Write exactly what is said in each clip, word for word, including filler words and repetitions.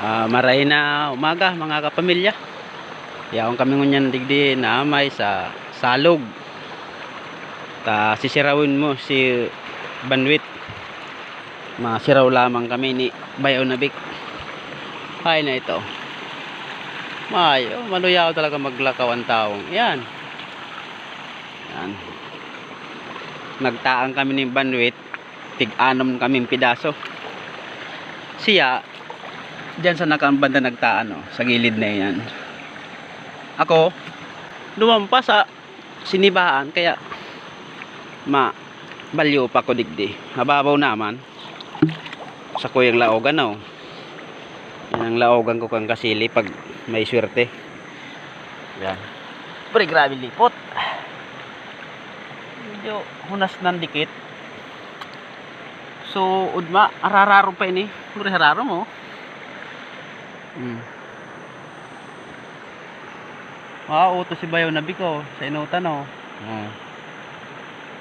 Ah, maray na umaga, mga kapamilya. Yaon kami ngunyan digdi na may sa Salog. Ta sisirawon mo si Banwit. Masiraw lamang kami ni Bayaw na Bik. Ay na ito. Mayo, maluyaw talaga maglakaw ang taong yan. Yan. Nagtaan kami ni Banwit, tig-anom kaming pidaso. Siya, diyan sa nakang banda nagtaan, oh, sa gilid na yan. Ako, duman pa sa sinibaan, kaya ma balyo pa ko digdi. Mababaw naman. Sa kuyang laogan, oh. Yan ang laogan ko kang kasili pag may swerte. Yan. Pre, grabe lipot. Medyo hunas ng dikit. So, udma, arararom pa ini. Pre, hararom, oh. Hmm. Ah, utos si Bayaw na Biko sa inutan, oh. Oh.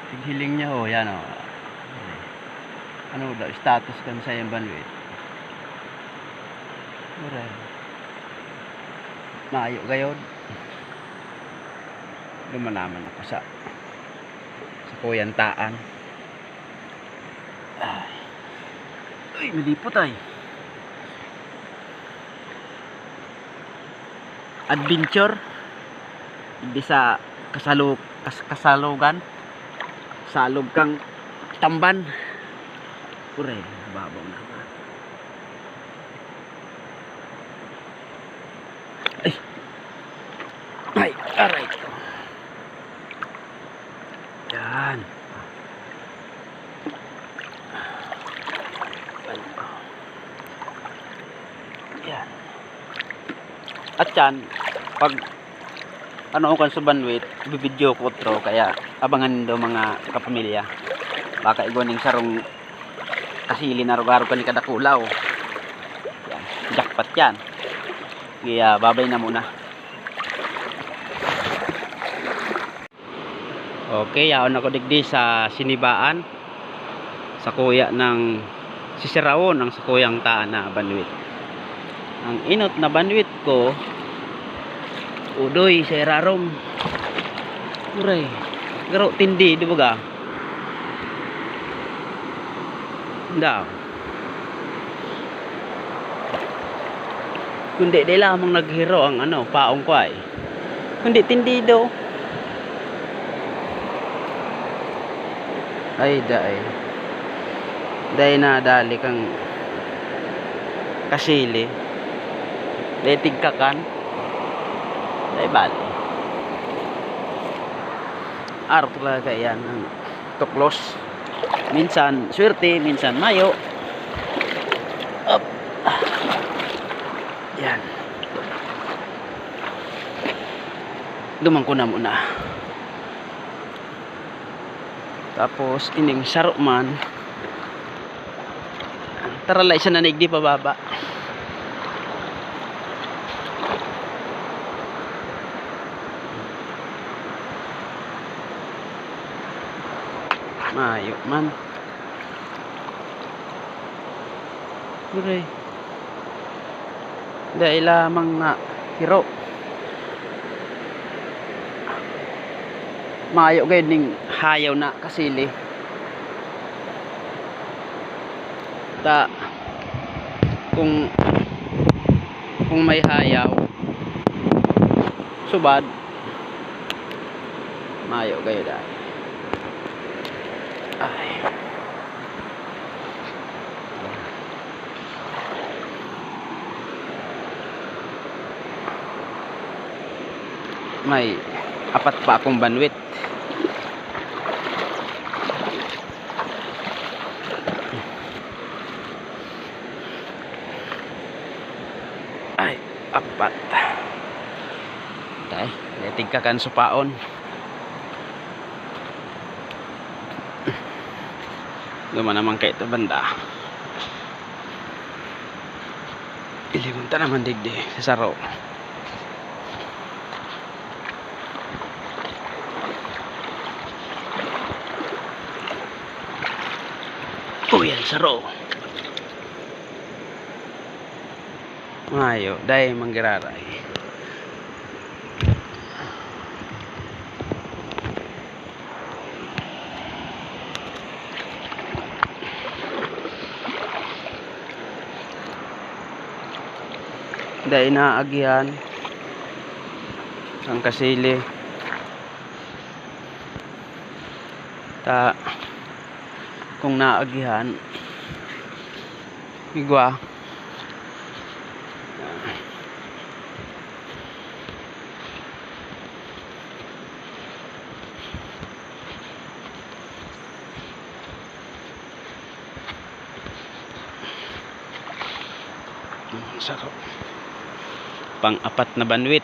Tighiling niya, oh, yan, oh. Ano daw, status kan sa iyang banwit. Mura. Mayo gayod. Lumanaman ako sa sa kuyantaan. Ay. Uy, malipot ay. Adventure. Hindi sa kasalo-, kas-, kasalogan. Salog kang tamban. Pure, babaw na. Ay. Ay, aray. Yan. Yan. At yan, pag ano ko kan sa banwit, bibidyo ko otro, kaya abangan nindo, mga kapamilya. Baka igwa ning sarong kasili na arog-arog kan kadakulaw. Yan. Jackpot yan. Kaya babay na muna. Okay, yaon ako digdi sa sinibaan. Sa kuya ng sisirawon ang sakuyang taan na banwit. Ang inot na banwit ko, udoy sa irarom. Uray, garo tindi, di ba ga? Daw. Kundi di lamang naghiro ang ano, paong ko ay. Kundi tindido. Ay, dai. Dai nadali kang kasili. Dai tigkakan. Dai bali. Arog talaga yan ang tuklos. Minsan swerte, minsan mayo. Up. Yan. Duman ko na muna. Tapos, ining saro man. Tara, laisa na naigdi pababa. Mayo man. Uray. Dai lamang na hiro. Mayo gayud ning hayaw na kasili. Ta, kung, kung may hayaw, subad, mayo gayud ay. Ay. May apat pa akong banwit. Ay, apat. Tay, may tigkakan supaon. Duman naman kaito banda. Ilingon ta naman digdi sa saro. Uy, ang saro. Mayo, dai manggiraray. Dai naagihan ang kasili. Ta, kung naagihan, igwa. Sarap. Pang-apat na banwit.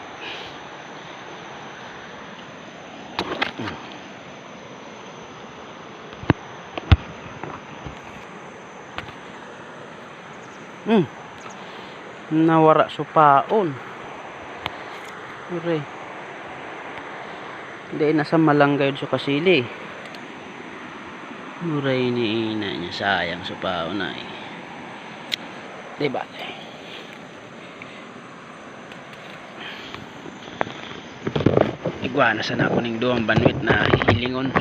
Hmm. Nawara supaon. Uray. Dai na sa malanggay sa kasili. Uray ni ina niya, sayang supaon na eh. Di ba? Igwa na sana ako ning duwang banwit na hihilingon.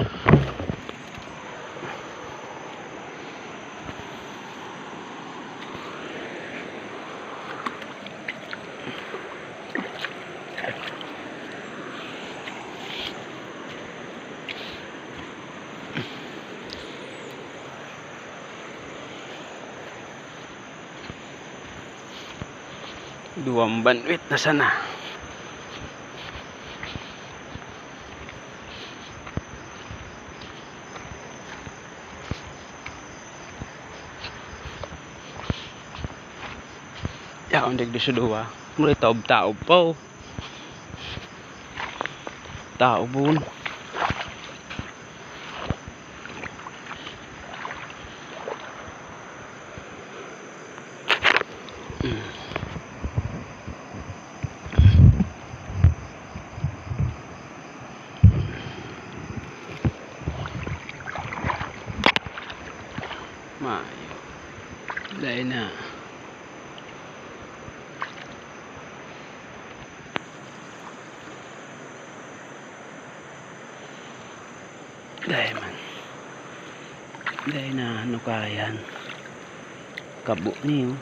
Duwang banwit na sana. Yaon digdi sa duwa. Mura taob-taob pa, oh. Taobon. Mayo. Dai na. Dai man. Dai na, ano kaya yan? Kabo niyo.